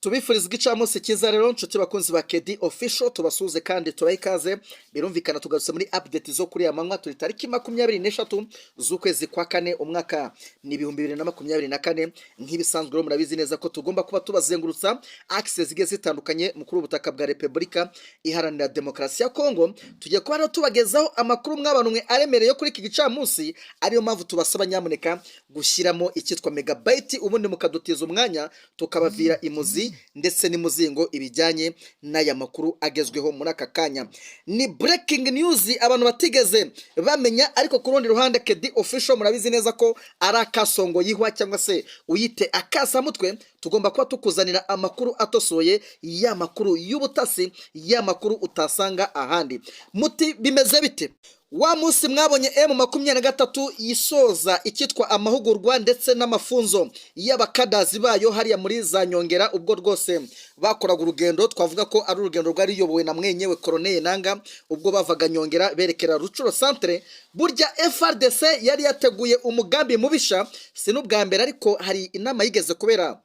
Tubifuriza igicamunsi cyiza rero, nshuti bakunzi ba Kedi Official, tubasuhuze kandi tubahe ikaze. Birumvikana tugarutse muri update zo kuri aya manywa. Turi tariki 23 z'ukwezi kwa kane, umwaka ni 2024. Nk'ibisanzwe rero, murabizi neza ko tugomba kuba tubazengurutsa axes zigiye zitandukanye mu kuri ubutaka bwa Repubulika Iharanira Demokarasi ya Kongo. Tugiye kuba rero tubagezaho amakuru, mw'abantu mwe, aremereye kuri iki gicamunsi, ariyo mpamvu tubasaba nyamuneka gushyiramo icyitwa megabyte, ubundi mukadutiza umwanya tukabavira imuzi ndetse n'imuzingo ibijyanye n'aya makuru agezweho muri aka kanya. Ni breaking news abantu batigeze bamenya, ariko ku rundi ruhande Kedi Official murabizi neza ko ari akasongo yihwa cyangwa se uyite akasamutwe. Tugomba kuba tukuzanira amakuru atosoye, ya makuru y'ubutasi, ya makuru utasanga ahandi. Muti bimeze bite? Wa munsi mwabonye M23 yisoza icyitwa amahugurwa ndetse n'amafunzo y'abakadazi bayo hariya muri za Nyongera, ubwo rwose bakoraga urugendo, twavuga ko ari urugendo rwari ruyobowe na mwenyewe Corneille Nanga, ubwo bavaga Nyongera berekera Rutshuru centre, burya FARDC yari yateguye umugambi mubisha. Si n'ubwa mbere, ariko hari inama yigeze kubera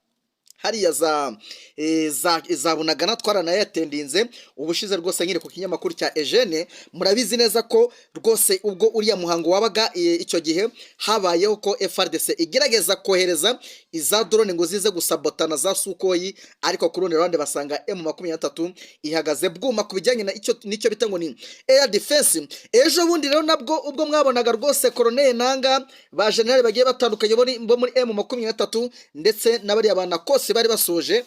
hariya za Bunagana, twaranayatendinze ubushize rwose nkiri ku kinyamakuru cya Eugene. Murabizi neza ko rwose ubwo uriya muhango wabaga, icyo gihe habayeho ko FARDC igerageza kohereza iza drone ngo zize gusabotana za Sukhoi, ariko ku rundi ruhande basanga M23 ihagaze bwuma ku bijyanye na icyo nicyo bita ngo ni air defense. Ejo bundi rero nabwo, ubwo mwabonaga rwose Colonel Nanga, ba general bagiye batandukanye bo muri M23 ndetse n'abariya banakose bari basoje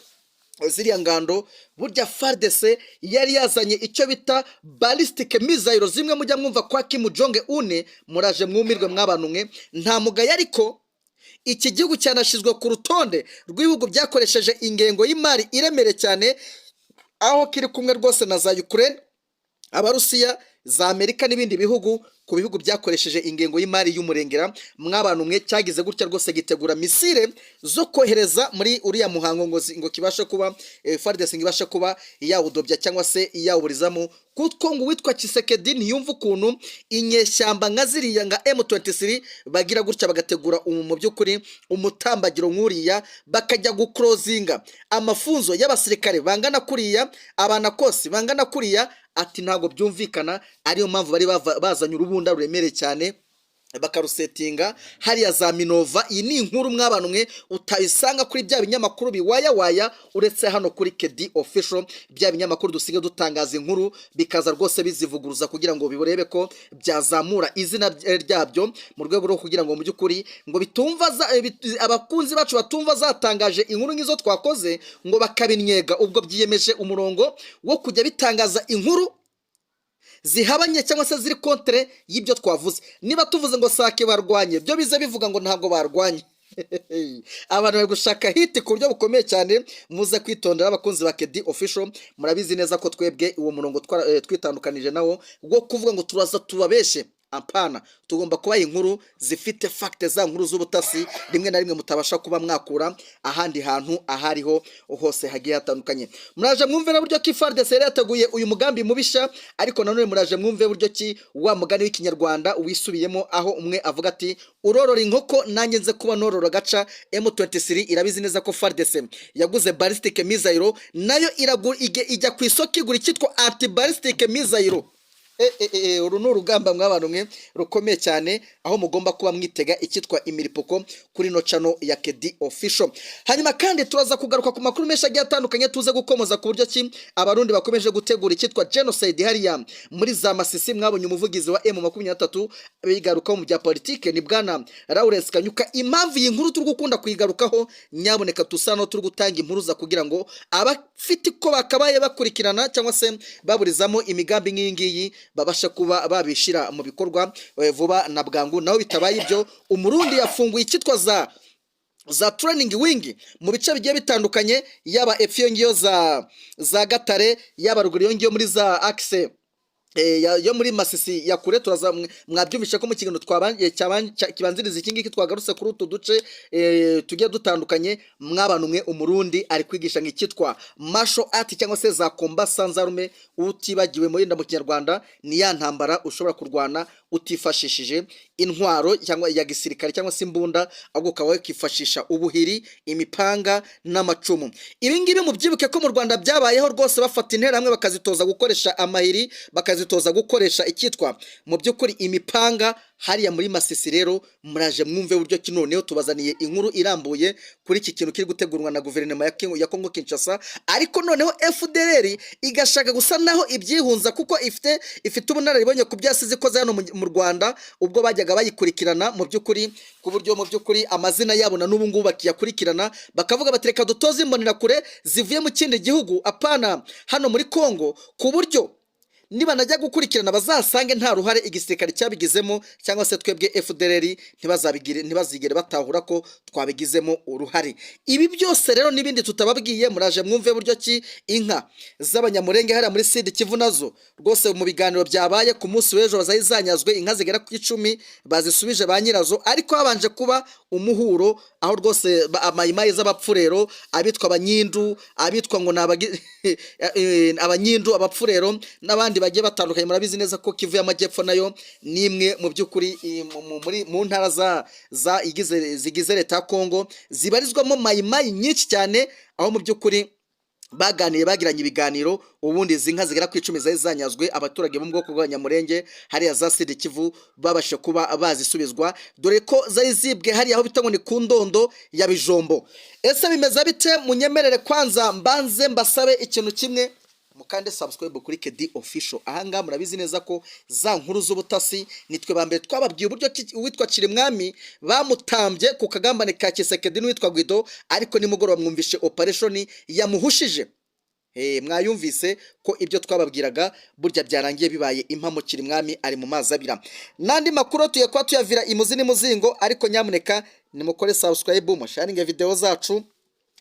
ziriya ngando, burya FARDC yari yazanye icyo bita ballistic missile, zimwe mujya mwumva kwa Kim Jong Un. Muraje mwumirwe, mw'abantu mwe, nta mugayo. Ariko iki gihugu cyanashyizwe ku rutonde rw'ibihugu byakoresheje ingengo y'imari iremereye cyane, aho kiri kumwe rwose na za Ukraine, Abarusiya, za Amerika n'ibindi bihugu, ku bihugu byakoresheje ingengo y'imari y'umurengera. Mw'abantu mwe, cyagize gutya rwose gitegura missile zo kohereza muri uriya muhango ngo kibashe kuba FARDC ngo ibashe kuba yawudobya cyangwa se yawuburizamo, kuko ngo uwitwa Tshisekedi ntiyumva ukuntu inyeshyamba nka ziriya nka M23 bagira gutya bagategura mu by'ukuri umutambagiro nk'uriya, bakajya guclosinga amafunzo y'abasirikare bangana kuriya, abanakosi bangana kuriya. Ati ntabwo byumvikana. Ariyo mpamvu bari bazanye urubunda ruremereye cyane bakarusetinga hariya za Minova. Iyi ni inkuru, mw'abantu mwe, utayisanga kuri bya binyamakuru biwayawaya, uretse hano kuri Kedi Official. Bya binyamakuru dusigaye dutangaza inkuru bikaza rwose bizivuguruza kugira ngo birebe ko byazamura izina ryabyo, mu rwego rwo kugira ngo mu by'ukuri ngo bitumva abakunzi bacu batumva zatangaje inkuru nk'izo twakoze ngo bakabinnyega. Ubwo byiyemeje umurongo wo kujya bitangaza inkuru zihabanye cyangwa se ziri contre y'ibyo twavuze. Niba tuvuze ngo Sake barwanye, byo bize bivuga ngo ntabwo barwanye. Abantu bari gushaka hit ku buryo bukomeye cyane. Muze kwitondera, abakunzi ba Kedi Official. Murabizi neza ko twebwe uwo murongo twitandukanije nawo wo kuvuga ngo turaza tubabeshe. Apana, tugomba kubaha inkuru zifite fact, za nkuru z'ubutasi rimwe na rimwe mutabasha kuba mwakura ahandi hantu ahariho hose hagiye hatandukanye. Muraje mwumve na buryo ki FARDC yari yateguye uyu mugambi mubisha, ariko nanone muraje mwumve buryo ki wa mugani w'Ikinyarwanda wisubiyemo, aho umwe avuga ati urorora inkoko nanjye nze kuba norora agaca. M23 irabizi neza ko FARDC yaguze ballistic missile, nayo ijya ku isoko igura icyitwa anti ballistic missile. Uru ni urugamba, mw'abantu mwe, rukomeye cyane, aho mugomba kuba mwitega icyitwa imiripuko kuri no channel ya Kedi Official. Hanyuma kandi turaza kugaruka ku makuru menshi agiye atandukanye, tuze gukomoza ku buryo ki Abarundi bakomeje gutegura icyitwa genocide hariya muri za Masisi. Mwabonye umuvugizi wa M23 bigarukaho mu bya politike, ni bwana Lawrence Kanyuka. Impamvu iyi nkuru turi gukunda kuyigarukaho, nyaboneka tusa no turi gutanga impuruza kugira ngo abafite ko bakabaye bakurikirana cyangwa se baburizamo imigambi nk'iyi ngiyi babasha kuba babishyira mu bikorwa vuba na bwangu. Naho bitabaye ibyo, Umurundi yafunguye icyitwa za training wing mu bice bigiye bitandukanye, yaba epfo iyo ngiyo za Gatare, yaba ruguru iyo ngiyo muri za axe yo muri Masisi ya kure. Turaza mwabyumvishe ko mu kiganiro kibanziriza iki ngiki twagarutse kuri utu duce tugiye dutandukanye. Mw'abantu mwe, Umurundi ari kwigisha nk'icyitwa martial art cyangwa se za combat sans arme, utibagiwe mu yenda mu Kinyarwanda ni ya ntambara ushobora kurwana. utifashishije intwaro cyangwa ya gisirikare cyangwa se imbunda, ahubwo ukaba wakifashisha ubuhiri, imipanga n'amacumu. Ibi ngibi mubyibuke ko mu Rwanda byabayeho rwose, bafata interahamwe bakazitoza gukoresha amahiri, bakazitoza gukoresha icyitwa mu by'ukuri imipanga hariya muri Masisi. Rero muraje mwumve buryo ki noneho tubazaniye inkuru irambuye kuri iki kintu kiri gutegurwa na guverinoma ya Kongo Kinshasa, ariko noneho FDLR igashaka gusa naho ibyihunza, kuko ifite ubunararibonye ku byasize ikoze hano mu Rwanda ubwo bajyaga bayikurikirana mu by'ukuri, ku buryo mu by'ukuri amazina yabo na n'ubu ngubu bakiyakurikirana, bakavuga bati reka dutoze imbonerakure zivuye mu kindi gihugu, apana hano muri Kongo, ku buryo nibanajya gukurikirana bazasange nta ruhare igisirikare cyabigizemo, cyangwa se twebwe FDLR ntibazabigire, ntibazigere batahura ko twabigizemo uruhare. Ibi byose rero n'ibindi tutababwiye, muraje mwumve buryo ki inka z'Abanyamurenge hariya muri Sud Kivu nazo rwose mu biganiro byabaye ku munsi w'ejo bazari zanyazwe, inka zigera ku 10 bazisubije ba nyirazo, ariko habanje kuba umuhuro aho rwose amayimayi z'Abapfurero, abitwa Abanyindu, abitwa ngo ni Abanyindu, Abapfurero n'abandi bagiye batandukanye. Murabizi neza ko Kivu y'Amajyepfo nayo ni imwe mu by'ukuri mu ntara za igize zigize leta ya Kongo zibarizwamo mayimayi nyinshi cyane, aho mu by'ukuri baganiye, bagiranye ibiganiro, ubundi izi nka zigera ku 10 zari zanyazwe abaturage bo mu bwoko bw'Abanyamurenge hariya za Sud Kivu babasha kuba bazisubizwa, dore ko zari zibwe hariya aho bita ngo ni ku Ndondo ya Bijombo. Ese bimeze bite? Munyemerere kwanza mbanze mbasabe ikintu kimwe: mukande subscribe kuri Kedi Official. Ahangaha murabizi neza ko za nkuru z'ubutasi nitwe ba mbere twababwiye uburyo uwitwa Kirimwami bamutambye ku kagambane ka Kisekedi n'uwitwa Guido, ariko nimugoroba mwumvishe operation yamuhushije. Mwayumvise ko ibyo twababwiraga burya byarangiye bibaye impamo, Kirimwami ari mu mazi abira. N'andi makuru tuye kuba tuyavira imuzi n'imuzingo, ariko nyamuneka nimukore subscribe, musharinge video zacu,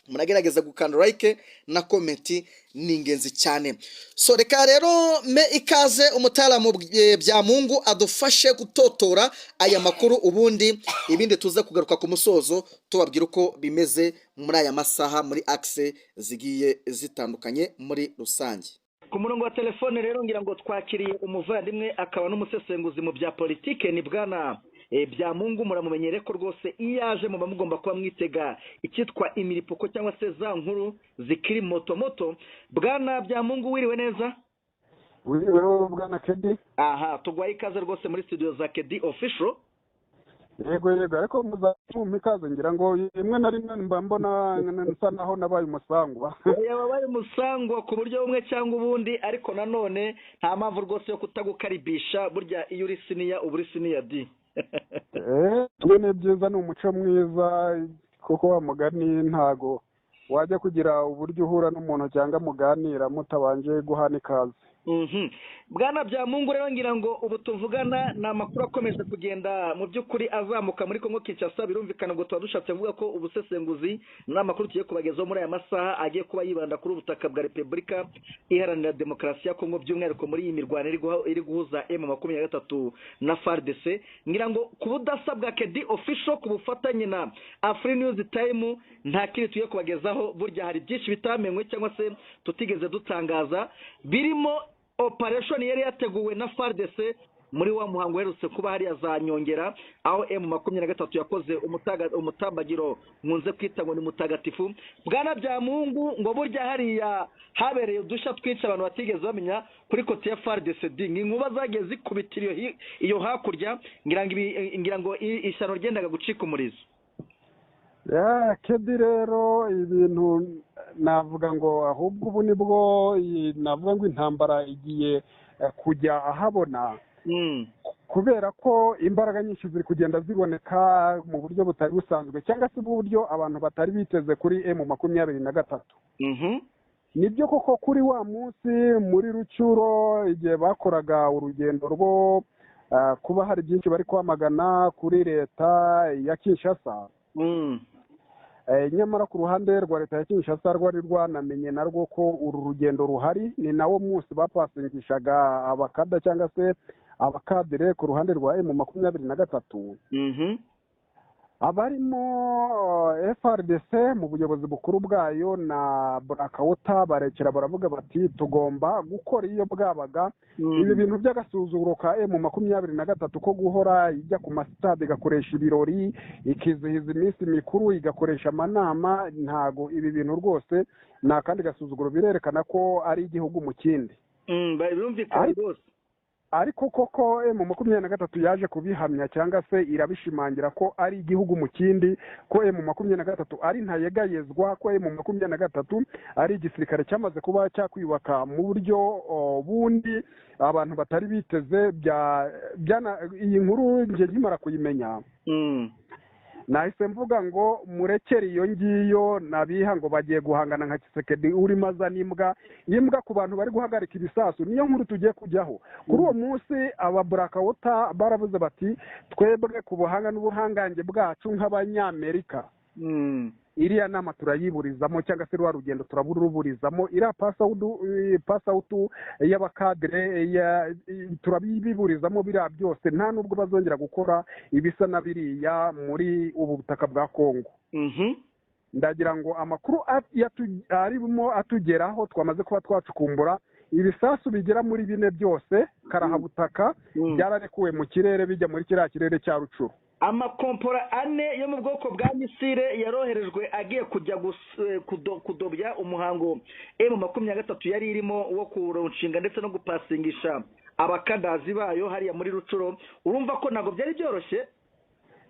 muragerageza gukanda like na comment, ni ingenzi cyane. So reka rero me ikaze umutaramu bya Mungu adufashe gutotora aya makuru, ubundi ibindi tuze kugaruka ku musozo tubabwira uko bimeze muri aya masaha muri axe zigiye zitandukanye muri rusange. Ku murongo wa telefone rero ngira ngo twakiriye umuvandimwe akaba n'umusesenguzi mu bya politike, ni bwana Byamungu. Muramumenyere ko rwose iyo aje muba mugomba kuba mwitega icyitwa imiripuko cyangwa se za nkuru zikiri moto moto. Bwana Byamungu, wiriwe neza? Wiriweho, bwana Kedi. Aha tugwaye ikaze rwose muri studio za Kedi Official. Yego, ariko muzamumpa ikaze, ngira ngo rimwe na rimwe mba mbona nsa naho nabaye umusangwa. Oya, wabaye umusangwa ku buryo bumwe cyangwa ubundi, ariko nanone nta mpamvu rwose yo kutagukaribisha. Burya iyo uri senior uba uri senior di. Twe ni byiza, ni umuco mwiza, kuko wa mugani ntago wajya kugira uburyo uhura n'umuntu cyangwa muganira mutabanje guhana ikaze. Bwana Byamungu, rero ngira ngo ubu tuvugana ni amakuru akomeje kugenda mu by'ukuri azamuka muri Kongo Kinshasa. Birumvikana ngo tuba dushatse kuvuga ko ubusesenguzi n'amakuru tugiye kubagezaho muri aya masaha agiye kuba yibanda kuri ubutaka bwa Repubulika Iharanira Demokarasi ya Kongo, by'umwihariko muri iyi mirwano iri guhuza M23 na FARDC. Ngira ngo ku budasa bwa Kedi Official ku bufatanye na Afri News Time nta kindi tugiye kubagezaho. Burya hari byinshi bitamenywe cyangwa se tutigeze dutangaza, birimo operation yari yateguwe na FARDC muri wa muhango uherutse kuba hariya za Nyongera, aho M23 yakoze umutambagiro nkunze kwita ngo ni mutagatifu. Bwana Byamungu, ngo burya hariya habereye udushya twinshi abantu batigeze bamenya kuri côté ya FARDC di inkuba zagiye zikubitira iyo hakurya, ngira ngo ishyano ryendaga gucika umurizo. Ya Kedi, rero ibintu navuga ngo ahubwo ubu nibwo navuga ngo intambara igiye kujya ahabona, kubera ko imbaraga nyinshi ziri kugenda ziboneka mu buryo butari busanzwe cyangwa se uburyo abantu batari biteze kuri M23. Nibyo koko, kuri wa munsi muri Rucuro igihe bakoraga urugendo rwo kuba hari byinshi bari kwamagana kuri leta ya Kinshasa, nyamara ku ruhande rwa leta ya Kinshasa rwari rwanamenye narwo ko uru rugendo ruhari. Ni nawo munsi bapasingishaga abakada cyangwa se abakadire ku ruhande rwa M23. Abarimo FARDC mu buyobozi bukuru bwayo na Blackwatera barekera baravuga bati tugomba gukora iyo bwabaga. Ibi bintu by'agasuzuguro ka M23 ko guhora ijya ku masitade igakoresha ibirori, ikizihiza iminsi mikuru, igakoresha amanama, ntago ibi bintu rwose ni akandi gasuzuguro, birerekana ko ari igihugu mu kindi. Birumvikana rwose. Ariko koko M23 yaje kubihamya cyangwa se irabishimangira ko ari igihugu mu kindi, ko M23 ari ntayegayezwa, ko M23 ari igisirikare cyamaze kuba cyakwiyubaka mu buryo bundi abantu batari biteze. Iyi nkuru nje nkimara kuyimenya nahise mvuga ngo murekere iyo ngiyo nabiha ngo bagiye guhangana nka Tshisekedi urimo azana imbwa imbwa ku bantu bari guhagarika ibisasu. Niyo nkuru tugiye kujyaho kuri uwo munsi. Aba Blackwatera baravuze bati twebwe ku buhanga n'ubuhangange bwacu nk'abanyamerika iriya nama turayiburizamo, cyangwa se rwa rugendo turaburuburizamo, iriya pass out y'abakadire turabiburizamo, biriya byose nta nubwo bazongera gukora ibisa na biriya muri ubu butaka bwa Kongo. Ndagira ngo amakuru arimo atugeraho twamaze kuba twacukumbura, ibisasu bigera muri 4 byose karahabutaka byararekuwe mu kirere bijya muri kiriya kirere cya Rucuru. Amakompora 4 yo mu bwoko bwa misile yaroherejwe agiye kujya kudobya umuhango M23 yari irimo wo kuronshinga ndetse no gupasingisha abakadazi bayo hariya muri Rucuro. Urumva ko ntago byari byoroshye.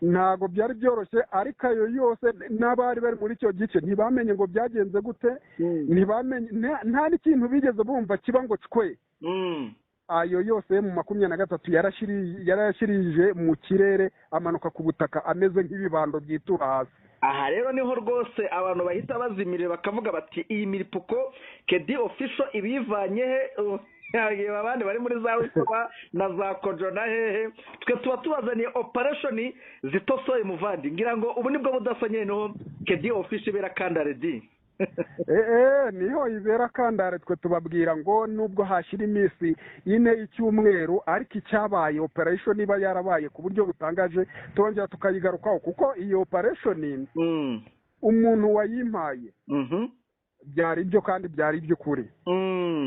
Ntago byari byoroshye, ariko ayo yose n'abari bari muri icyo gice ntibamenye ngo byagenze gute, ntibamenye nta n'ikintu bigeze bumva kiba ngo cwe. Ayo yose mu 23 yarashirije mu kirere amanuka ku butaka ameze nk'ibibando byitura hasi. Aha rero niho rwose abantu bahita bazimirira bakavuga bati iyi miripuko Kedi Official ibivanye he? Abandi bari muri za Rusoba na za Kojo na hehe, twe tuba tubazaniye operation zitosoye muvandi. Ngira ngo ubu nibwo budasa nyine niho Kedi Official ibera kandare di. Niho ibera kandare. Twe tubabwira ngo nubwo hashira iminsi 4 icyumweru, ariko icyabaye operation iba yarabaye ku buryo butangaje, turongera tukayigarukaho kuko iyi operation umuntu wayimpaye byari ibyo kandi byari iby'ukuri.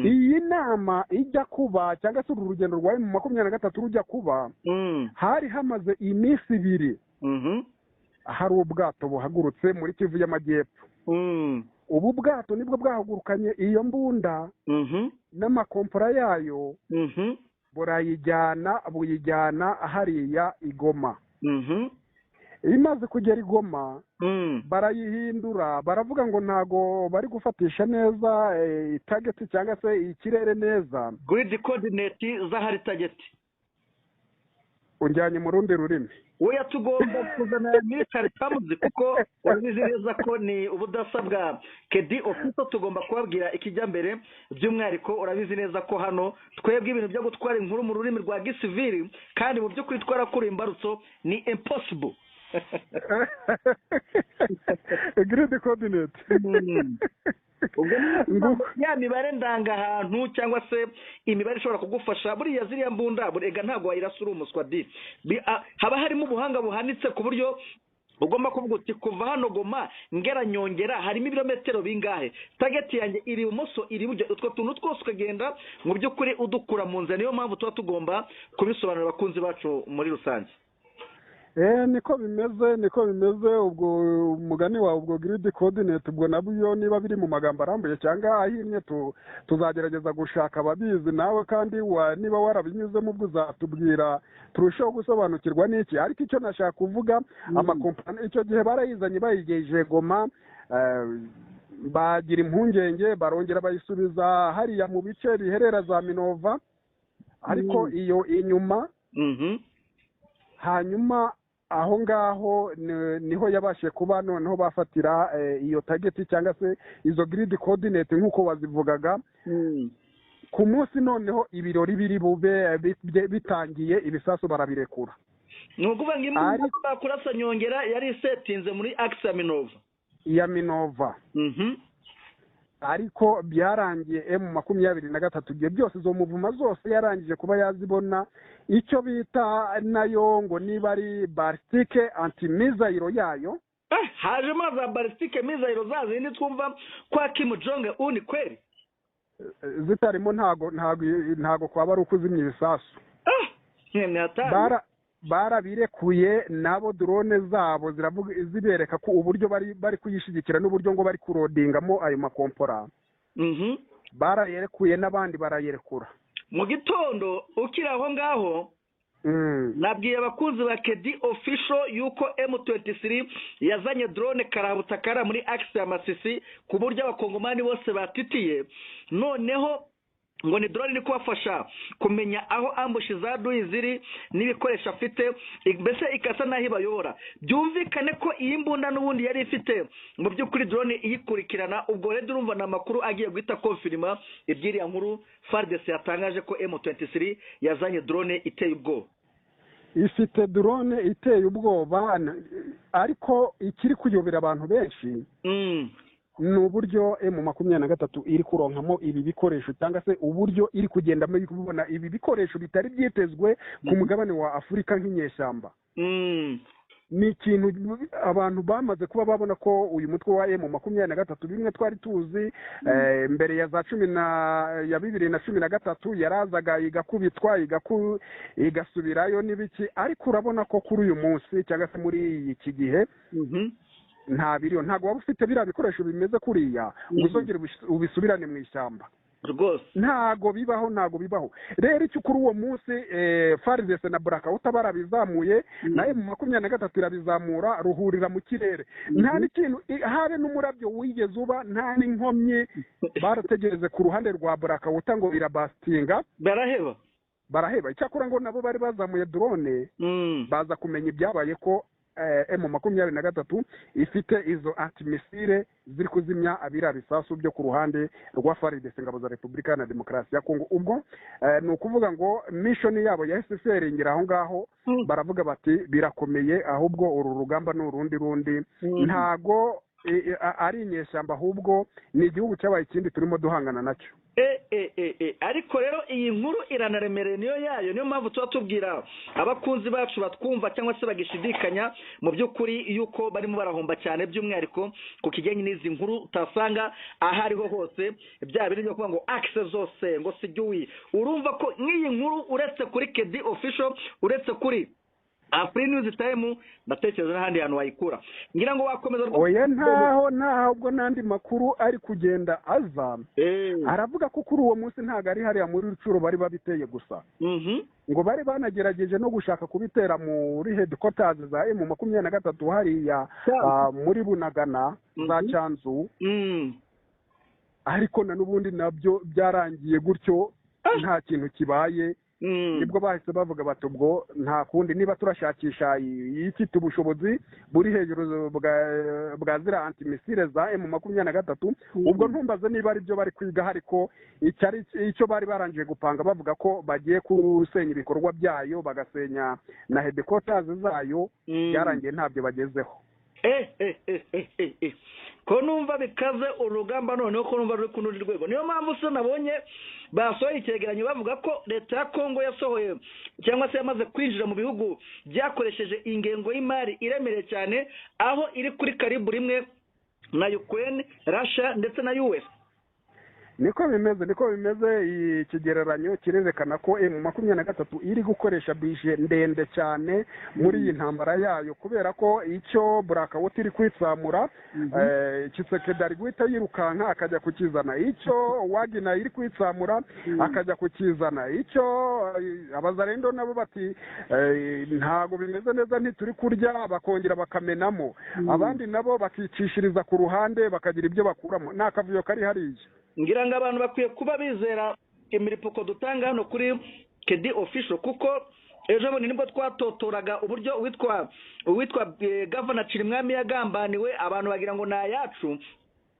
Iyi nama ijya kuba cyangwa se uru rugendo rwa M23 rujya kuba, hari hamaze iminsi 2 hari ubwato buhagurutse muri Kivu y'Amajyepfo. Ubu bwato nibwo bwahagurukanye iyo mbunda n'amakompora yayo, burayijyana buyijyana hariya Igoma. Imaze kugera Igoma barayihindura, baravuga ngo ntago bari gufatisha neza target cyangwa se ikirere neza, grid coordinate zahari target. Unjyanye mu rundi rurimi. Oya, tugomba kuzana military terms kuko urabizi neza ko ni ubudasa bwa Kedi Official, tugomba kubabwira ikijya mbere. By'umwihariko urabizi neza ko hano twebwe ibintu byo gutwara inkuru mu rurimi rwa gisivili kandi mu by'ukuri twarakura imbarutso ni impossible. Grid coordinate. Ya mibare ndangahantu cyangwa se imibare ishobora kugufasha buriya ziriya mbunda burega ntabwo wayirasura umuswa di. Haba harimo ubuhanga buhanitse ku buryo ugomba kuvuga uti kuva hano Goma ngera Nyongera harimo ibirometero bingahe, target yanjye iri ibumoso iri iburyo, utwo tuntu twose ukagenda mu by'ukuri udukura mu nzira. Niyo mpamvu tuba tugomba kubisobanurira abakunzi bacu muri rusange. Niko bimeze, niko bimeze. Ubwo umugani wawe ubwo grid coordinate ubwo nabyo niba biri mu magambo arambuye cyangwa ahinnye tuzagerageza gushaka ababizi, nawe kandi niba warabinyuzemo ubwo uzatubwira turusheho gusobanukirwa n'iki. Ariko icyo nashaka kuvuga, amakompani icyo gihe barayizanye bayigeje Goma, bagira impungenge barongera bayisubiza hariya mu bice biherera za Minova, ariko iyo inyuma. Hanyuma aho ngaho niho yabashe kuba noneho bafatira iyo target cyangwa se izo grid coordinate nk'uko wazivugaga. Ku munsi noneho ibirori biri bube bitangiye, ibisasu barabirekura. Ni ukuvuga ngo imbunda bakurasa Nyongera yari isetinze muri axe ya Minova. Ya Minova. Ariko byarangiye M23 ibyo byose izo muvuma zose yarangije kuba yazibona. Icyo bita nayo ngo niba ari ballistique anti-missile yayo, hajemo za ballistique missile za zindi twumva kwa Kim Jong Un kweli zitarimo, ntago kwaba ari ukuzimya ibisasu. Barabirekuye nabo drone zabo ziravuga zibereka ko uburyo bari kuyishigikira n'uburyo ngo bari kurodingamo ayo makompora. Barayerekuye n'abandi barayerekura. Mu gitondo ukiri aho ngaho nabwiye abakunzi ba Kedi Official yuko M23 yazanye drone karabutakara muri axe ya Masisi ku buryo abakongomani bose batitiye. Noneho ngo ni drone iri kubafasha kumenya aho ambush za adui ziri n'ibikoresho afite, mbese ikasa n'aho ibayobora. Byumvikane ko iyi mbunda n'ubundi yari ifite mu by'ukuri drone iyikurikirana. Ubwo rero urumva ni amakuru agiye guhita konfirima iby'iriya nkuru FARDC yatangaje ko M23 yazanye drone iteye ubwoba. Ifite drone iteye ubwoba, ariko ikiri kuyobera abantu benshi ni uburyo M23 iri kuronkamo ibi bikoresho, cyangwa se uburyo iri kugendamo iri kubona ibi bikoresho bitari byitezwe ku mugabane wa Afurika nk'inyeshyamba. Ni ikintu abantu bamaze kuba babona ko uyu mutwe wa M23 bimwe twari tuzi mbere ya za 2013 yarazaga igakubitwa igasubirayo n'ibiki, ariko urabona ko kuri uyu munsi cyangwa se muri iki gihe nta biriyo, ntago waba ufite biriya bikoresho bimeze kuriya uzongera ubisubirane mu ishyamba rwose, ntago bibaho. Rero icyo kuri uwo munsi FARDC na Blackout barabizamuye na M23 irabizamura ruhurira mu kirere, nta n'ikintu habe n'umurabyo wigeze uba, nta n'inkomyi. Barategereze ku ruhande rwa Blackout ngo irabastinga, baraheba. Icyakora ngo nabo bari bazamuye drone baza kumenya ibyabaye ko M23 ifite izo anti-missile ziri kuzimya abira bisasu byo ku ruhande rwa FARDC ingabo za Republika na Demokarasi ya Kongo. Ubwo ni ukuvuga ngo mission yabo ya SFR ingira aho ngaho, baravuga bati birakomeye, ahubwo uru rugamba ni urundi ntago ari inyeshyamba, ahubwo ni igihugu cyabaye ikindi turimo duhangana nacyo. Ariko rero iyi nkuru iranaremereye niyo yayo, niyo mpamvu tuba tubwira abakunzi bacu batwumva cyangwa se bagishidikanya mu by'ukuri yuko barimo barahomba cyane, by'umwihariko ku kijyanye n'izi nkuru utasanga aho ariho hose, bya biri byo kuvuga ngo axe zose ngo sijui. Urumva ko nk'iyi nkuru uretse kuri Kedi Official, uretse kuri Afri News Time, ndatekereza n'ahandi hantu wayikura. Ngira ngo wakomeza. Oya, ntaho ubwo n'andi makuru ari kugenda aza aravuga ko kuri uwo munsi ntago ari hariya muri Rucuro bari babiteye gusa, ngo bari banagerageje no gushaka kubitera muri headquarters za M23 hariya muri Bunagana za Cyanzu, ariko na n'ubundi nabyo byarangiye gutyo, nta kintu kibaye. Nibwo bahise bavuga bati ubwo nta kundi, niba turashakisha ifite ubushobozi buri hejuru bwa ziriya anti-missile za M23, ubwo ntumbaze niba ari byo bari kwiga, ariko icyo bari barangije gupanga bavuga ko bagiye gusenya ibikorwa byayo bagasenya na headquarters zayo, byarangiye ntabyo bagezeho. Ko numva bikaze urugamba noneho ko numva ruri ku rundi rwego. Niyo mpamvu se nabonye basohoye icyegeranyo bavuga ko leta ya Kongo yasohoye cyangwa se yamaze kwinjira mu bihugu byakoresheje ingengo y'imari iremereye cyane, aho iri kuri karibu rimwe na Ukraine, Russia ndetse na US. Niko bimeze. Ikigereranyo kirerekana ko M23 iri gukoresha bije ndende cyane muri iyi ntambara yayo, kubera ko icyo Blackout iri kwitsamura Tshisekedi ari guhita yirukanka akajya kukizana, icyo Wagner iri kwitsamura akajya kukizana, icyo abazarendo nabo bati ntago bimeze neza ntituri kurya, bakongera bakamenamo, abandi nabo bakicishiriza ku ruhande bakagira ibyo bakuramo. Nta kavuyo kari hariya. Ngira ngo abantu bakwiye kuba bizera imiripuko dutanga hano kuri Kedi Official, kuko ejo bundi nibwo twatotoraga uburyo uwitwa Governor Chirimwami yagambaniwe, abantu bagira ngo ni ayacu,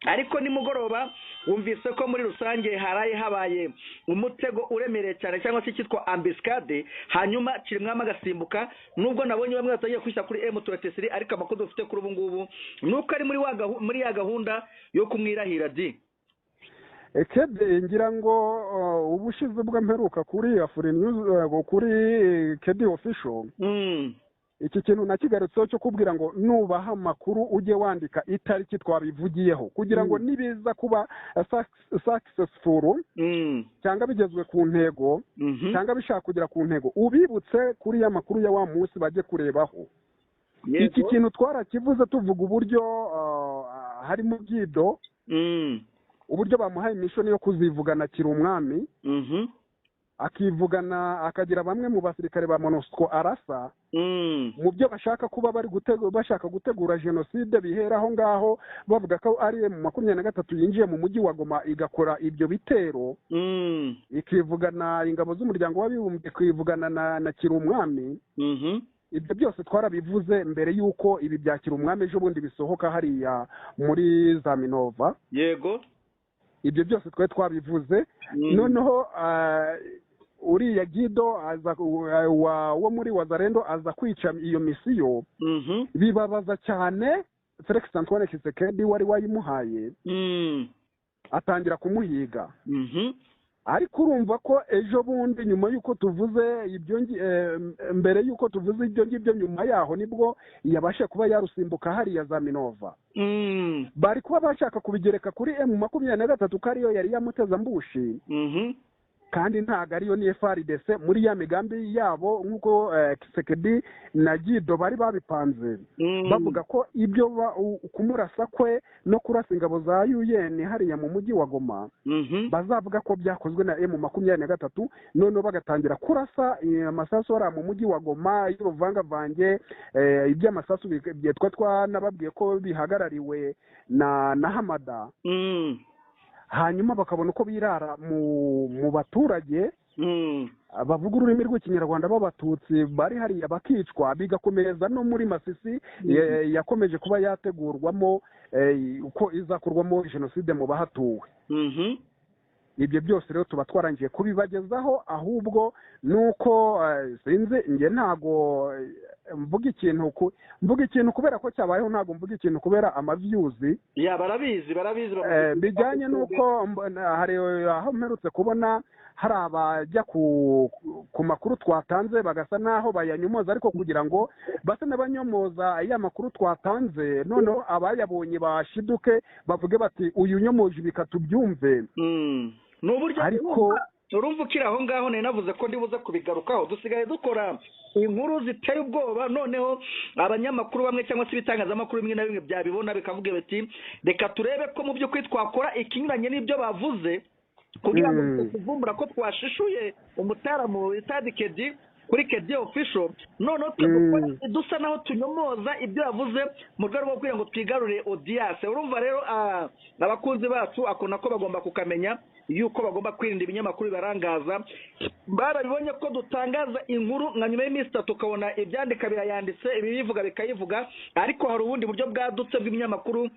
ariko nimugoroba wumvise ko muri rusange haraye habaye umutego uremereye cyane cyangwa se cyitwa ambuscade, hanyuma Chirimwami agasimbuka. Nubwo nabonye bamwe batangiye kwishyira kuri M23, ariko amakuru dufite kuri ubu ngubu nuko ari muri ya gahunda yo kumwirahira di. Kedi, ngira ngo ubushize ubwo mperuka kuri Afuri News, kuri Kedi Official, iki kintu nakigarutseho cyo kubwira ngo nubaha amakuru ujye wandika itariki twabivugiyeho, kugira ngo nibiza kuba successful cyangwa bigezwe ku ntego cyangwa bishaka kugera ku ntego, ubibutse kuri ya makuru ya wa munsi bajye kurebaho. Iki kintu twarakivuze tuvuga uburyo harimo Byido, uburyo bamuhaye mission yo kuzivugana Kirumwami, akivugana akagira bamwe mu basirikare ba MONUSCO arasa mu byo bashaka kuba bari bashaka gutegura jenoside, bihera aho ngaho bavuga ko ari M23 yinjiye mu mujyi wa Goma igakora ibyo bitero, ikivugana ingabo z'umuryango w'abibumbye, ikivugana na Kirumwami. Ibyo byose twarabivuze mbere y'uko ibi bya Kirumwami ejo bundi bisohoka hariya muri za Minova. Yego, ibyo byose twari twabivuze. Noneho uriya Gido aza wo muri Wazalendo aza kwica iyo misiyo, bibabaza cyane Felix Antoine Tshisekedi wari wayimuhaye, atangira kumuhiga. Ariko urumva ko ejo bundi nyuma y'uko tuvuze ibyo, mbere y'uko tuvuze ibyo ngibyo, nyuma yaho nibwo yabashe kuba yarusimbuka hariya za Minova. Bari kuba bashaka kubigereka kuri M23 ko ariyo yari yamuteze ambushi, kandi ntago ariyo ni FARDC muri ya migambi yabo nk'uko Tshisekedi na Gido bari babipanze, bavuga ko ibyo kumurasa kwe no kurasa ingabo za UN hariya mu mujyi wa Goma bazavuga ko byakozwe na M23, noneho bagatangira kurasa amasasu ari mu mujyi wa Goma y'uruvangavange. Iby'amasasu byitwa twanababwiye ko bihagarariwe na Hamada, hanyuma bakabona uko birara mu baturage bavuga ururimi rw'ikinyarwanda b'abatutsi bari hariya bakicwa, bigakomereza no muri Masisi yakomeje kuba yategurwamo uko izakorwamo jenoside mu bahatuwe. Ibyo byose rero tuba twarangiye kubibagezaho, ahubwo nuko sinzi nge ntago mvuga ikintu kubera ko cyabayeho, ntago mvuga ikintu kubera amavyuzi. Ya barabizi bijyanye nuko hari aho mperutse kubona hari abajya ku makuru twatanze bagasa naho bayanyomoza, ariko kugira ngo base n'abanyomoza ya makuru twatanze, noneho abayabonye bashiduke bavuge bati uyu nyomoje bikatubyumve. N'uburyo ariko urumva ukiri aho ngaho nari navuze ko ndibuze kubigarukaho. Dusigaye dukora inkuru ziteye ubwoba, noneho abanyamakuru bamwe cyangwa se ibitangazamakuru bimwe na bimwe byabibona bikavuga biti reka turebe ko mu by'ukuri twakora ikinyuranye n'ibyo bavuze, kugira ngo tuvumbura ko twashishuye umutaramu Itadi Kedi kuri Kedi Official, noneho dusa naho tunyomoza ibyo yavuze mu rwego rwo kugira ngo twigarure audience. Urumva rero abakunzi bacu ako nako bagomba kukamenya yuko bagomba kwirinda ibinyamakuru bibarangaza. Barabibonye ko dutangaza inkuru nka nyuma y'iminsi itatu ukabona ibyandika birayanditse, ibibivuga bikayivuga, ariko hari ubundi buryo bwadutse bw'ibinyamakuru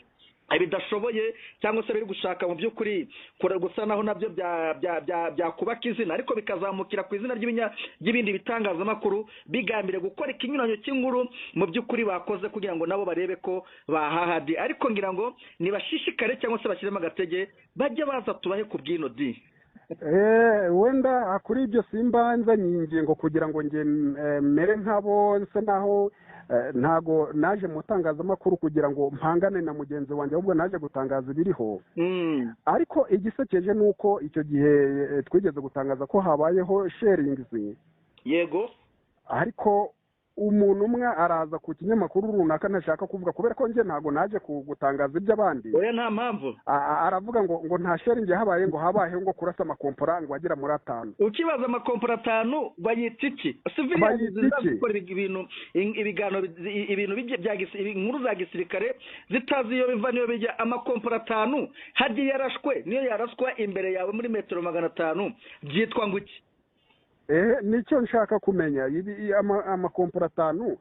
bidashoboye cyangwa se biri gushaka mu by'ukuri gusa naho nabyo byakubaka izina, ariko bikazamukira ku izina ry'ibindi bitangazamakuru bigambire gukora ikinyuranyo cy'inkuru mu by'ukuri bakoze kugira ngo nabo barebe ko bahahadi. Ariko ngira ngo nibashishikare cyangwa se bashyiremo agatege bajye baza tubahe ku bwino di. Wenda kuri ibyo simbanza ingingo kugira ngo nge mere nk'abo nse naho ntago naje mu tangazamakuru kugira ngo mpangane na mugenzi wanjye, ahubwo naje gutangaza ibiriho. Ariko igisekeje nuko icyo gihe twigeze gutangaza ko habayeho sharing. Yego, ariko umuntu umwe araza ku kinyamakuru runaka ntashaka kuvuga kubera ko nge ntago naje gutangaza iby'abandi. Oya nta mpamvu. Aravuga ngo nta sharing habaye, ngo habaye ngo kurasa amakompora ngo agera muri 5. Ukibaza amakompora 5 bayita iki? Civilians zizakora ibintu ibiganiro ibintu bya inkuru za gisirikare zitazi iyo biva niyo bijya. Amakompora 5 hagiye yarashwe niyo yaraswa imbere yawe muri metero 500 byitwa ngo iki? Nicyo nshaka kumenya, amakompora 5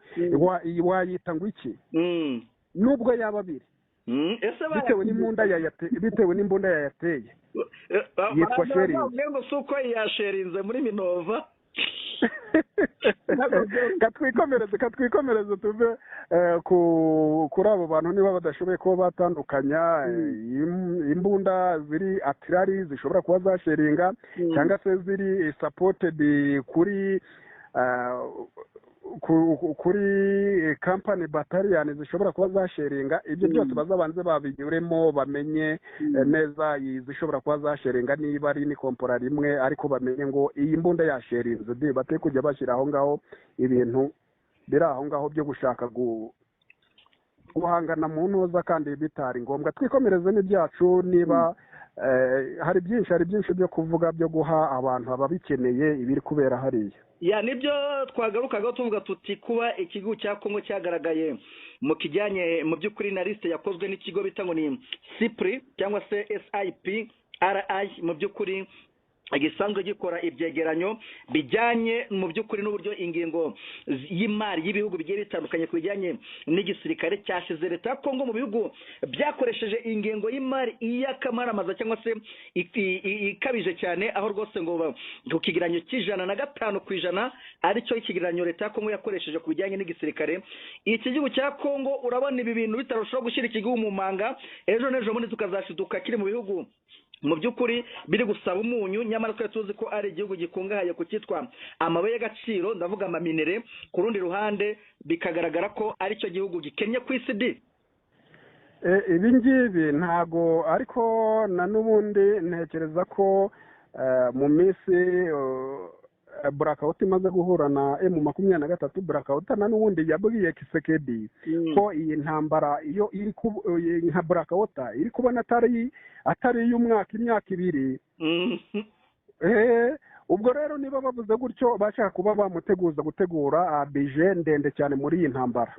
wayita ngo iki? Nubwo yaba abiri bitewe n'imbunda yayateye yitwa sharing. Ngo suko yasherinze muri Minova. Katwikomereze tuve kuri abo bantu niba badashoboye kuba batandukanya imbunda ziri artillery zishobora kuba zasharinga cyangwa se ziri supported kuri company battalion zishobora kuba zasharinga. Ibyo byose bazabanze babinyuremo, bamenye neza izishobora kuba zasharinga, niba ari ni kompora rimwe, ariko bamenye ngo iyi mbunda yasharinze di bate kujya bashyira aho ngaho ibintu biri aho ngaho byo gushaka guhangana mu ntuza kandi bitari ngombwa. Twikomereze n'ibyacu, niba hari byinshi byo kuvuga, byo guha abantu ababikeneye ibiri kubera hariya. Ya, nibyo twagarukaga tuvuga tuti kuba ikigo cya Kongo cyagaragaye mu kijyanye mu by'ukuri na liste yakozwe n'ikigo bita ngo ni SIPRI cyangwa se SIPRI, mu by'ukuri gisanzwe gikora ibyegeranyo bijyanye mu by'ukuri n'uburyo ingingo y'imari y'ibihugu bigiye bitandukanye ku bijyanye n'igisirikare, cyashize leta ya Kongo mu bihugu byakoresheje ingengo y'imari y'akamaramaza cyangwa se ikabije cyane, aho rwose ngo ku kigereranyo cy'105% aricyo ikigereranyo leta ya Kongo yakoresheje ku bijyanye n'igisirikare. Iki gihugu cya Kongo urabona ibi bintu bitarushaho gushyira iki gihugu mu manga, ejo n'ejo bundi tukazashiduka kiri mu bihugu mu by'ukuri biri gusaba umunyu, nyamara twari tuzi ko ari igihugu gikungahaye ku cyitwa amabuye y'agaciro, ndavuga amaminere. Ku rundi ruhande bikagaragara ko aricyo gihugu gikennye ku isi di. Ibi ngibi ntago, ariko na n'ubundi ntekereza ko mu minsi Blackout imaze guhura na M23, Blackout na n'ubundi yabwiye Kisekedi ko iyi ntambara iyo iri nka Blackout iri kubona atari y'umwaka, imyaka ibiri. Ubwo rero niba bavuze gutyo bashaka kuba bamuteguza gutegura bije ndende cyane muri iyi ntambara.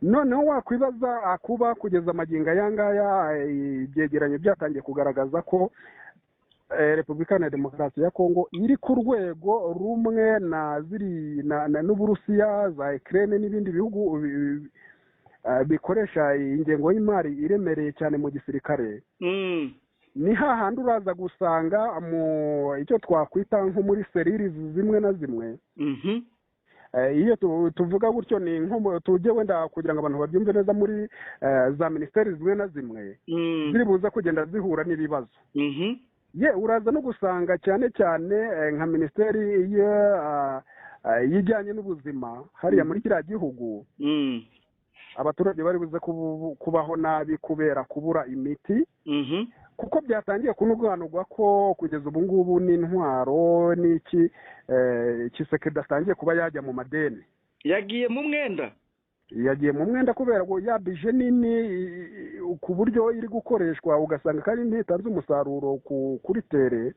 Noneho wakwibaza kuba kugeza amagingo aya ngaya ibyegeranyo byatangiye kugaragaza ko Repubulika ya Demokarasi ya Kongo iri ku rwego rumwe na ziri na n'Uburusiya, za Ukraine n'ibindi bihugu bikoresha ingengo y'imari iremereye cyane mu gisirikare. Ni hahandi uraza gusanga mu icyo twakwita nko muri seriri zimwe na zimwe. Iyo tuvuga gutyo ni nko tujye wenda kugira ngo abantu babyumve neza, muri za minisiteri zimwe na zimwe ziri buza kugenda zihura n'ibibazo. Ye uraza no gusanga cyane cyane nka minisiteri y'ijyanye n'ubuzima hariya muri kiriya gihugu, abaturage bari buze kubaho nabi kubera kubura imiti, kuko byatangiye kunuganurwa ko kugeza ubu ngubu n'intwaro n'iki Kisekedi atangiye kuba yajya mu madeni. Yagiye mu mwenda. Yagiye mu mwenda kubera ko ya bije nini ku buryo iri gukoreshwa ugasanga kandi ntitanze umusaruro kuri tere.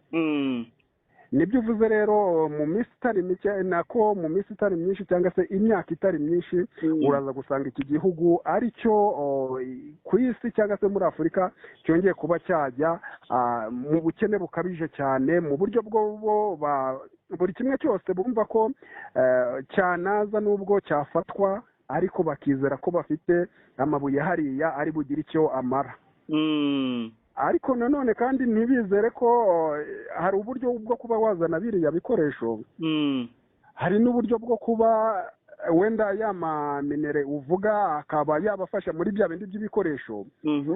Nibyo uvuze rero, mu minsi itari mike, nako mu minsi itari myinshi cyangwa se imyaka itari myinshi, uraza gusanga iki gihugu aricyo ku isi cyangwa se muri Afurika cyongeye kuba cyajya mu bukene bukabije cyane, mu buryo bwo buri kimwe cyose bumva ko cyanaza n'ubwo cyafatwa, ariko bakizera ko bafite amabuye hariya ari bugire icyo amara. Ariko nanone kandi ntibizere ko hari uburyo bwo kuba wazana biriya bikoresho, hari n'uburyo bwo kuba wenda ya maminere uvuga akaba yabafasha muri bya bindi by'ibikoresho.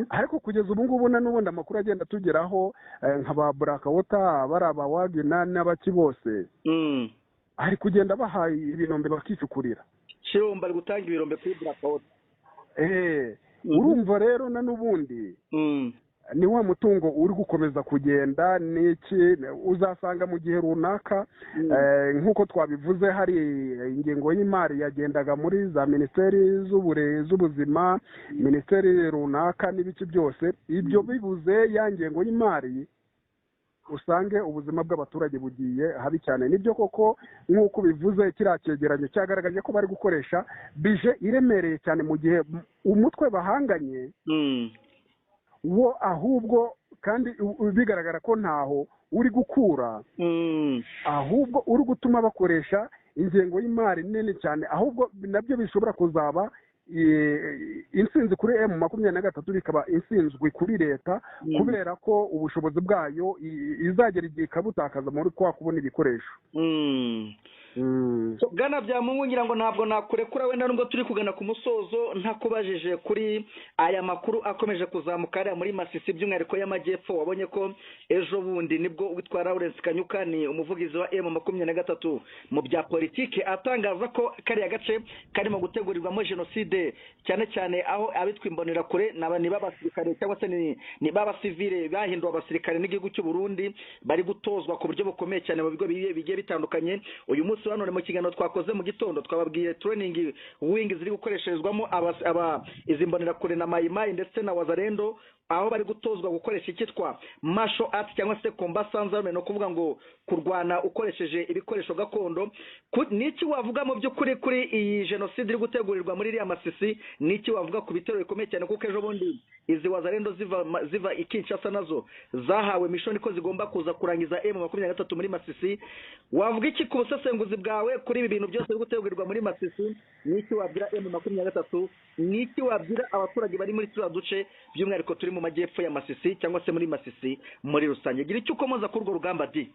Ariko kugeza ubu ngubu na n'ubundi amakuru agenda tugeraho nka ba Blackout, bari aba Wagner n'abaki bose, ari kugenda bahaye ibirombe bakicukurira. Shiromba ari gutanga ibirombe kuri Blackout. Urumva rero na n'ubundi ni wa mutungo uri gukomeza kugenda n'iki, uzasanga mu gihe runaka nk'uko twabivuze hari ingengo y'imari yagendaga muri za minisiteri z'ubuzima, minisiteri runaka n'ibiki byose, ibyo bibuze ya ngengo y'imari usange ubuzima bw'abaturage bugiye habi cyane. Nibyo koko nk'uko bivuze kiriya cyegeranyo cyagaragaje ko bari gukoresha bije iremereye cyane mu gihe umutwe bahanganye wo ahubwo kandi bigaragara ko ntaho uri gukura, ahubwo uri gutuma bakoresha ingengo y'imari nini cyane, ahubwo nabyo bishobora kuzaba Intsinzi kuri M23 bikaba intsinzwi kuri leta, kubera ko ubushobozi bwayo izagera igihe ikabutakaza muri kwa kubona ibikoresho. Bwana Byamungu, ngira ngo ntabwo nakurekura wenda nubwo turi kugana ku musozo ntakubajije kuri aya makuru akomeje kuzamuka hariya muri Masisi, by'umwihariko y'Amajyepfo. Wabonye ko ejo bundi nibwo witwa Lawrence Kanyuka, ni umuvugizi wa M23 mu bya politike, atangaza ko kariya gace karimo gutegurirwamo jenoside, cyane cyane aho abitwa imbonerakure ni b'abasirikare cyangwa se ni b'abasivile bahinduwe abasirikare n'igihugu cy'u Burundi, bari gutozwa ku buryo bukomeye cyane mu bigo bigiye bitandukanye. Uyu munsi hano mu kiganiro twakoze mu gitondo twababwiye training wing ziri gukoresherezwamo izi mbonerakure na mayimayi ndetse na wazarendo, aho bari gutozwa gukoresha icyitwa martial art cyangwa se combat sans armes, no kuvuga ngo kurwana ukoresheje ibikoresho gakondo. Niki wavuga mu by'ukuri kuri iyi jenoside iri gutegurirwa muri iriya Masisi? Niki wavuga ku bitero bikomeye cyane, kuko ejo bundi izi wazarendo ziva i Kinshasa nazo zahawe mission ko zigomba kuza kurangiza M23 muri Masisi? Wavuga iki ku busesenguzi bwawe kuri ibi bintu byose biri gutegurirwa muri Masisi? Niki wabwira M23? Niki wabwira abaturage bari muri turiya duce, by'umwihariko turi mu majyepfo ya Masisi cyangwa se muri Masisi muri rusange? Gira icyo ukomoza kuri urwo rugamba di.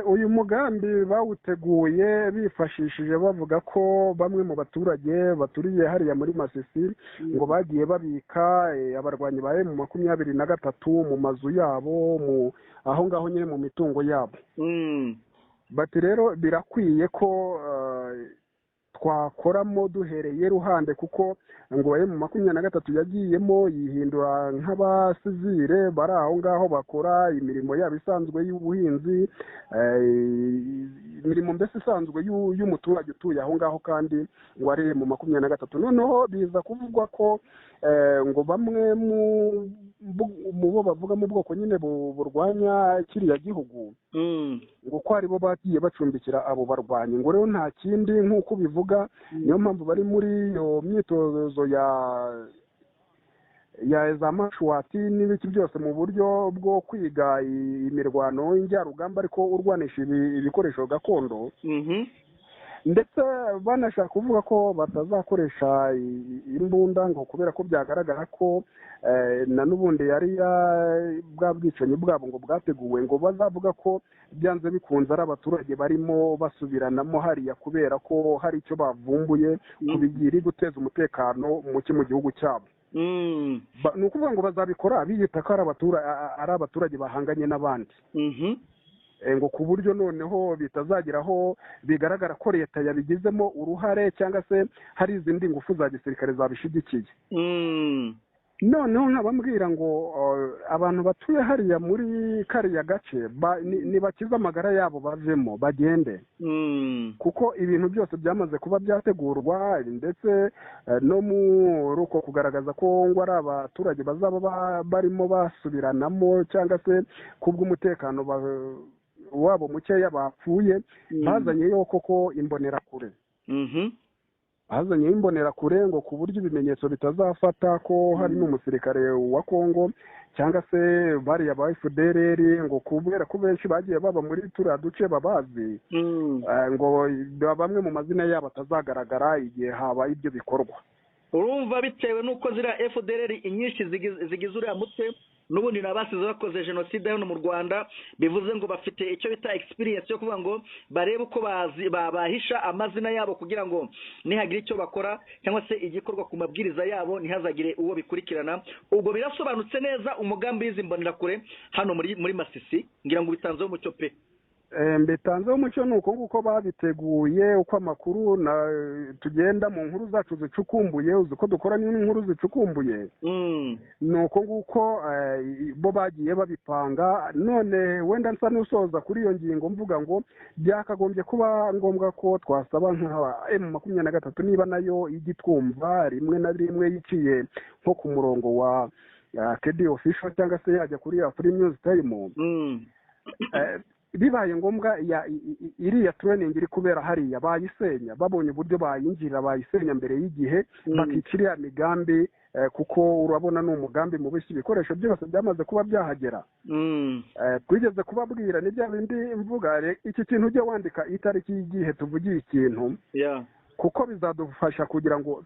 Uyu mugambi bawuteguye bifashishije bavuga ko bamwe mu baturage baturiye hariya muri Masisi ngo bagiye babika abarwanyi ba M23 mu mazu yabo, mu aho ngaho nyine mu mitungo yabo. Bati rero birakwiye ko twakoramo duhereye ruhande, kuko ngo M23 yagiyemo yihindura nk'abasivile bari aho ngaho bakora imirimo yabo isanzwe y'ubuhinzi, imirimo mbese isanzwe y'umuturage utuye aho ngaho, kandi ngo ari M23. Noneho biza kuvugwa ko ngo bamwe mu bo bavuga mu bwoko nyine burwanya kiriya gihugu, ngo ko aribo bagiye bacumbikira abo barwanyi. Ngo rero nta kindi nk'uko bivuga, niyo mpamvu bari muri iyo myitozo ya za mashuwati n'ibiki byose mu buryo bwo kwiga imirwano y'injyarugamba, ariko urwanisha ibikoresho gakondo. Ndetse banashaka kuvuga ko batazakoresha imbunda, ngo kubera ko byagaragara ko na n'ubundi yari bwa bwicanyi bwabo ngo bwateguwe, ngo bazavuga ko byanze bikunze ari abaturage barimo basubiranamo hariya kubera ko hari icyo bavumbuye ku bigiri guteza umutekano muke mu gihugu cyabo. Ni ukuvuga ngo bazabikora biyita ko ari abaturage bahanganye n'abandi, ngo ku buryo noneho bitazageraho bigaragara ko leta yabigizemo uruhare cyangwa se hari izindi ngufu za gisirikare zabishigikiye. Noneho nkabambwira ngo abantu batuye hariya muri kariya gace nibakize amagara yabo bavemo bagende, kuko ibintu byose byamaze kuba byategurwa, ndetse no muri uko kugaragaza ko ngo ari abaturage bazaba barimo basubiranamo cyangwa se kubw'umutekano wabo mukeya bapfuye, bazanyeyo koko imbonerakure. Bazanyeyo imbonerakure ngo ku buryo ibimenyetso bitazafata ko hari n'umusirikare wa Kongo cyangwa se bariya ba FDLR, ngo kubera ko benshi bagiye baba muri turiya duce babazi, ngo bamwe mu mazina yabo atazagaragara igihe habaye ibyo bikorwa. Urumva bitewe n'uko ziriya FDLR inyinshi zigize uriya mutwe n'ubundi nabasize bakoze jenoside hano mu Rwanda, bivuze ngo bafite icyo bita experience yo kuvuga ngo barebe uko babahisha amazina yabo kugira ngo nihagira icyo bakora cyangwa se igikorwa ku mabwiriza yabo ntihazagire uwo bikurikirana. Ubwo birasobanutse neza umugambi w'izi mbonerakure hano muri Masisi, ngira ngo bitanzeho umucyo pe. Mbitanzeho umucyo ni uko nguko babiteguye, uko amakuru tugenda mu nkuru zacu zicukumbuye, uzi ko dukora n'inkuru zicukumbuye, ni uko nguko bo bagiye babipanga. None wenda nsa n'usoza kuri iyo ngingo mvuga ngo byakagombye kuba ngombwa ko twasaba nka M23 niba nayo igitwumva rimwe na rimwe yiciye nko ku murongo wa KD Official cyangwa se yajya kuri Free News Time, bibaye ngombwa iriya training iri kubera hariya bayisenya, babonye uburyo bayinjira bayisenya mbere y'igihe, bakica iriya migambi, kuko urabona ni umugambi mubishya, ibikoresho byose byamaze kuba byahagera. Twigeze kubabwira ni bya bindi mvuga, iki kintu ujye wandika itariki y'igihe tuvugiye ikintu, kuko bizadufasha kugira ngo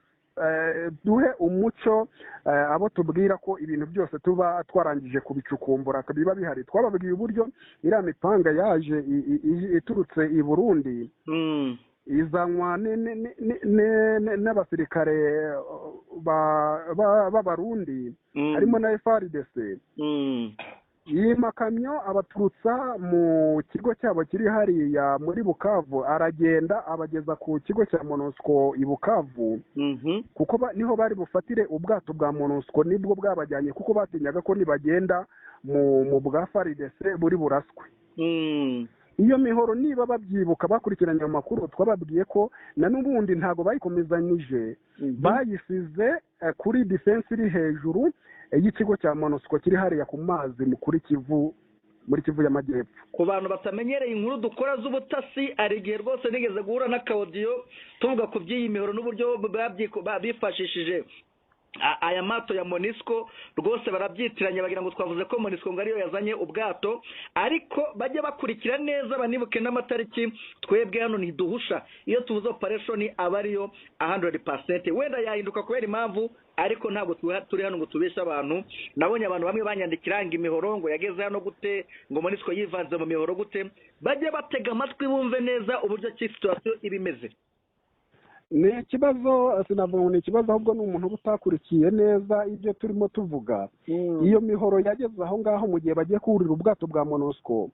duhe umuco abo tubwira ko ibintu byose tuba twarangije kubicukumbura biba bihari. Twababwiye uburyo iriya mipanga yaje iturutse i Burundi, izanwa n'abasirikare b'Abarundi harimo na FARDC. Iyi makamyo abaturutsa mu kigo cyabo kiri hariya muri Bukavu, aragenda abageza ku kigo cya MONUSCO i Bukavu, kuko niho bari bufatire ubwato bwa MONUSCO, nibwo bwabajyanye, kuko batinyaga ko nibagenda mu bwa FARDC buri buraswe. Iyo mihoro niba babyibuka bakurikiranye amakuru, twababwiye ko na n'ubundi ntago bayikomezanyije, bayisize kuri defense iri hejuru y'ikigo cya MONUSCO kiri hariya ku mazi kuri Kivu, muri Kivu y'Amajyepfo. Ku bantu batamenyereye inkuru dukora z'ubutasi, hari igihe rwose nigeze guhura n'akawodiyo tuvuga ku by'iyi mihoro n'uburyo bifashishije aya mato ya MONUSCO. Rwose barabyitiranya bagira ngo twavuze ko MONUSCO ngo ariyo yazanye ubwato, ariko bajye bakurikira neza banibuke n'amatariki. Twebwe hano ntiduhusha, iyo tuvuze operation aba ariyo 100%. Wenda yahinduka kubera impamvu, ariko ntabwo turi hano ngo tubeshe abantu. Nabonye abantu bamwe banyandikira ngo imihoro ngo yageze hano gute, ngo MONUSCO yivanze mu mihoro gute. Bajye batega amatwi bumve neza uburyo ki situation iba imeze. Ni ikibazo, sinavuga ngo ni ikibazo, ahubwo ni umuntu uba utakurikiye neza ibyo turimo tuvuga. Iyo mihoro yageze aho ngaho mu gihe bagiye kurira ubwato bwa MONUSCO,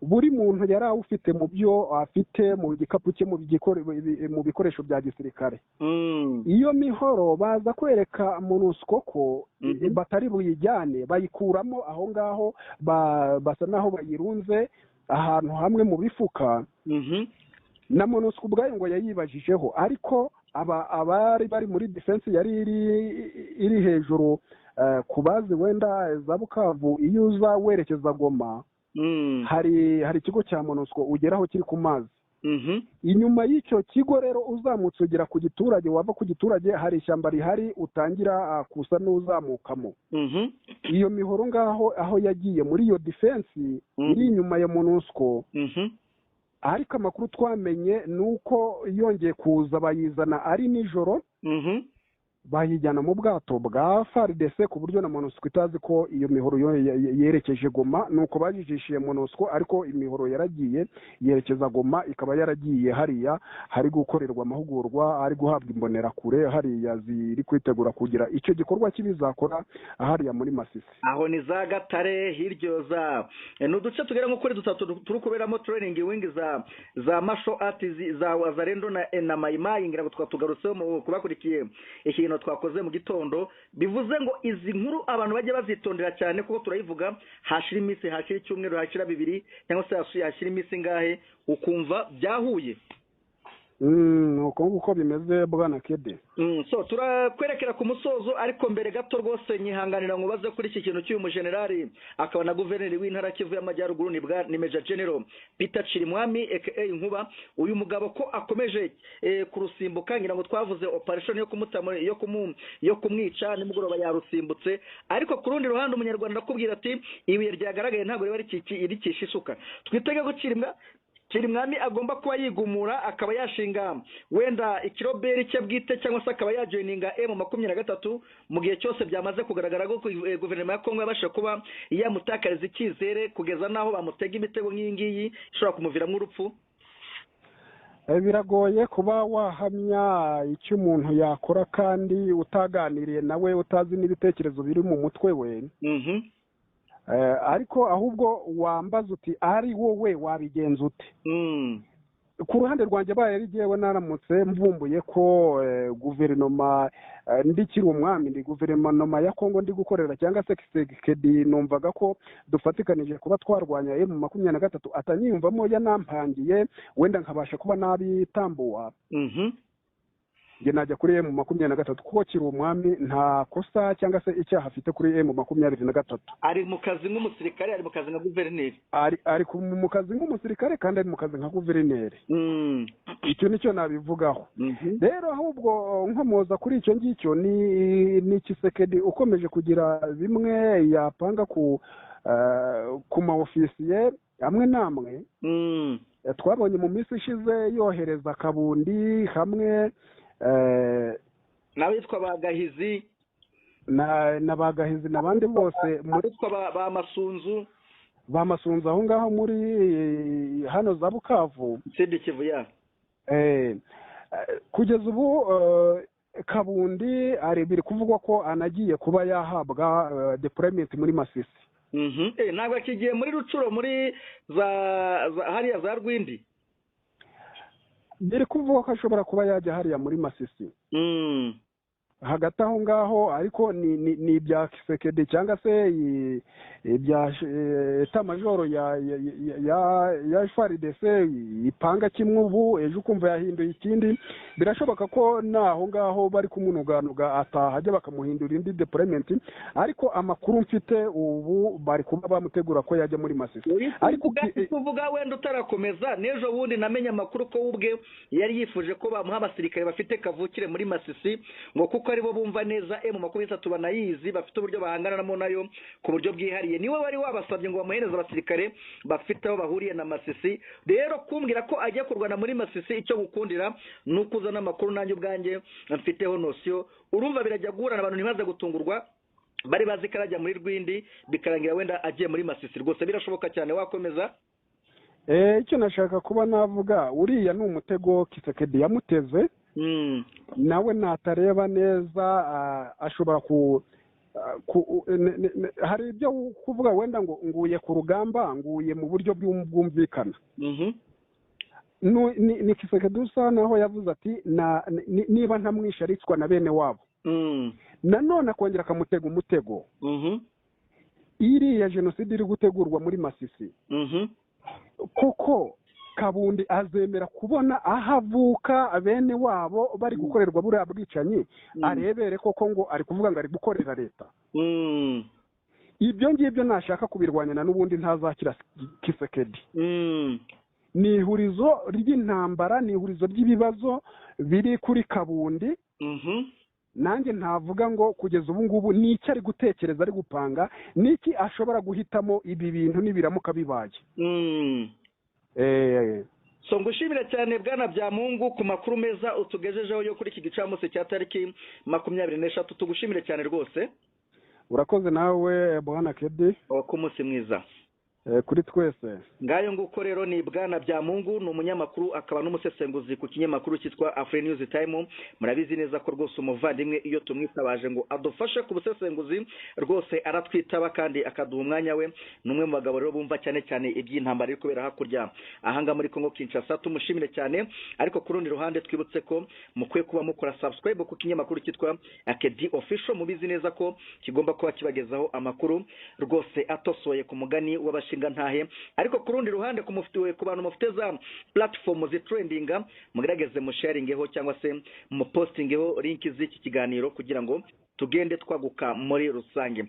buri muntu yari awufite mu byo afite mu gikapu cye, mu bikoresho bya gisirikare. Iyo mihoro baza kwereka MONUSCO ko batari buyijyane, bayikuramo aho ngaho, basa naho bayirunze ahantu hamwe mu bifuka. Na MONUSCO ubwayo ngo yayibajijeho, ariko abari bari muri defense yari iri hejuru ku bazi wenda za Bukavu, iyo uza werekeza Goma, hari ikigo cya MONUSCO ugeraho kiri ku mazi. Inyuma y'icyo kigo rero uzamutse ugera ku giturage, wava ku giturage hari ishyamba rihari utangira kusa n'uzamukamo. Iyo mihoro ngaho aho yagiye muri iyo defense iri inyuma ya MONUSCO. Ariko amakuru twamenye nuko yongeye kuza bayizana ari nijoro, bayijyana mu bwato bwa FARDC, ku buryo na MONUSCO itazi ko iyo mihoro yerekeje Goma. Nuko bajijishiye MONUSCO, ariko imihoro yaragiye yerekeza Goma, ikaba yaragiye hariya hari gukorerwa amahugurwa, ari guhabwa imbonerakure hariya ziri kwitegura kugira icyo gikorwa kibizakora hariya muri Masisi. Aho ni za Gatare hiryo za ni uduce tugera nko kuri dutatu turi kuberamo training wing za Masho Art za Wazalendo na Mayimayi, ngira ngo twatugarutseho mu kubakurikiye ikintu twakoze mu gitondo. Bivuze ngo izi nkuru abantu bajye bazitondera cyane, kuko turayivuga hashira iminsi, hashira icyumweru, hashira bibiri, cyangwa se hashira iminsi ngahe ukumva byahuye. Uko nguko bimeze bwana Kede. So turakwerekera ku musozo, ariko mbere gato rwose nyihanganira nkubaze kuri iki kintu cy'uyu mujenerali akaba na guverineri w'intara Kivu y'Amajyaruguru ni Major General Peter Chirimwami aka Nkuba. Uyu mugabo ko akomeje kurusimbuka, ngira ngo twavuze operation yo kumwica nimugoroba yarusimbutse, ariko ku rundi ruhande umunyarwanda akubwira ati ibuye ryagaragaye ntabwo riba rikisha isuka. Twitege ko Chirimwami agomba kuba yigumura akaba yashinga wenda ikiroberi cye bwite, cyangwa se akaba yajoininga M23 mu gihe cyose byamaze kugaragara ko guverinoma ya Kongo yabasha kuba yamutakariza icyizere kugeza naho bamutega imitego nk'iyi ngiyi ishobora kumuviramo urupfu. Biragoye kuba wahamya icyo umuntu yakora kandi utaganiriye nawe, utazi n'ibitekerezo biri mu mutwe we. Ariko ahubwo wambaza uti ari wowe wabigenza ute? Ku ruhande rwanjye baye ari jyewe naramutse mvumbuye ko guverinoma ndikiri umwami, ndi guverinoma ya Kongo ndi gukorera, cyangwa se Tshisekedi, numvaga ko dufatikanije kuba twarwanya M23, atanyiyumvamo yanampangiye wenda nkabasha kuba nabitambuwa, nge najya kuri M23, kuko kiri umwami nta kosa cyangwa se icyaha afite kuri M23. Ari mu kazi nk'umusirikare, ari mu kazi nka guverineri, ari mu kazi nk'umusirikare kandi ari mu kazi nka guverineri. Icyo nicyo nabivugaho. Rero ahubwo nkomoza kuri icyo ngicyo ni Tshisekedi ukomeje kugira bimwe yapanga ku ma ofisiye amwe n'amwe. Twabonye mu minsi ishize yohereza Kabundi hamwe N'abitwa ba Gahizi na ba Gahizi n'abandi bose, abitwa ba Masunzu, ba Masunzu aho ngaho muri hano za Bukavu, Sud Kivu ya. Kugeza ubu Kabundi ari biri kuvugwa ko anagiye kuba yahabwa deployment muri Masisi. Ntabwo akigiye muri Rucuro, muri za hariya za Rwindi. Biri kuvugwa ko ashobora kuba yajya hariya muri Masisi. Hagati aho ngaho ariko ni ibya Kisekedi cyangwa se ibya etat-major ya FARDC ipanga kimwe ubu, ejo ukumva yahinduye ikindi. Birashoboka ko naho ngaho bari kumunuganuga atahajya bakamuhindura indi deployment, ariko amakuru mfite ubu bari kuba bamutegura ko yajya muri Masisi. Ariko kuvuga wenda utarakomeza, n'ejo bundi namenye amakuru ko ubwe yari yifuje ko bamuha abasirikare bafite kavukire muri Masisi, ngo kuko aribo bumva neza M23 banayizi, bafite uburyo bahanganamo nayo ku buryo bwihariye. Niwe wari wabasabye ngo bamuhereze abasirikare bafite aho bahuriye na Masisi. Rero kumbwira ko agiye kurwana muri Masisi, icyo gukundira ni ukuzana amakuru nanjye ubwanjye mfiteho nosiyo. Urumva birajya guhurana, abantu ntibaze gutungurwa, bari bazi ko arajya muri Rwindi bikarangira wenda agiye muri Masisi. Rwose birashoboka cyane. Wakomeza. Icyo nashaka kuba navuga, uriya ni umutego Kisekedi yamuteze. Nawe natareba neza ashobora hari ibyo kuvuga wenda ngo nguye ku rugamba, nguye mu buryo bwumvikana. Ni Kisekedi usa naho yavuze ati niba ntamwishe aricwa na bene wabo. Nanone akongera akamutega umutego. Iriya jenoside iri gutegurwa muri Masisi, kuko Kabundi azemera kubona aho avuka bene wabo bari gukorerwa buriya bwicanyi, arebere koko ngo ari kuvuga ngo ari gukorera leta. Ibyo ngibyo nashaka kubirwanya na n'ubundi ntazakira Kisekedi. Ni ihurizo ry'intambara, ni ihurizo ry'ibibazo biri kuri Kabundi. Nanjye ntavuga ngo kugeza ubu ngubu ni iki ari gutekereza, ari gupanga, ni iki ashobora guhitamo ibi bintu nibiramuka bibaye. So ngushimira cyane Bwana Byamungu ku makuru meza utugejejeho yo kuri iki gicamunsi cya tariki 23. Tugushimire cyane rwose. Urakoze nawe Bwana Kedi. Ku munsi mwiza kuri twese. Ngayo nguko rero ni Bwana Byamungu, ni umunyamakuru akaba n'umusesenguzi ku kinyamakuru cyitwa Afri News Time. Murabizi neza ko rwose umuvandimwe iyo tumwitabaje ngo adufashe ku busesenguzi rwose aratwitaba kandi akaduha umwanya we. Ni umwe mu bagabo rero bumva cyane cyane iby'intambara iri kubera hakurya ahanga muri Kongo Kinshasa. Tumushimire cyane. Ariko ku rundi ruhande twibutse ko mukwiye kuba mukora subscribe ku kinyamakuru cyitwa Kedi Official. Mubizi neza ko kigomba kuba kibagezaho amakuru rwose atosoye ku mugani w'abashinga ntahe. Ariko ku rundi ruhande ku bantu mufite za platform zitrendinga, mugerageze mu sharingeho cyangwa se mu postingeho link z'iki kiganiro kugira ngo tugende twaguka muri rusange.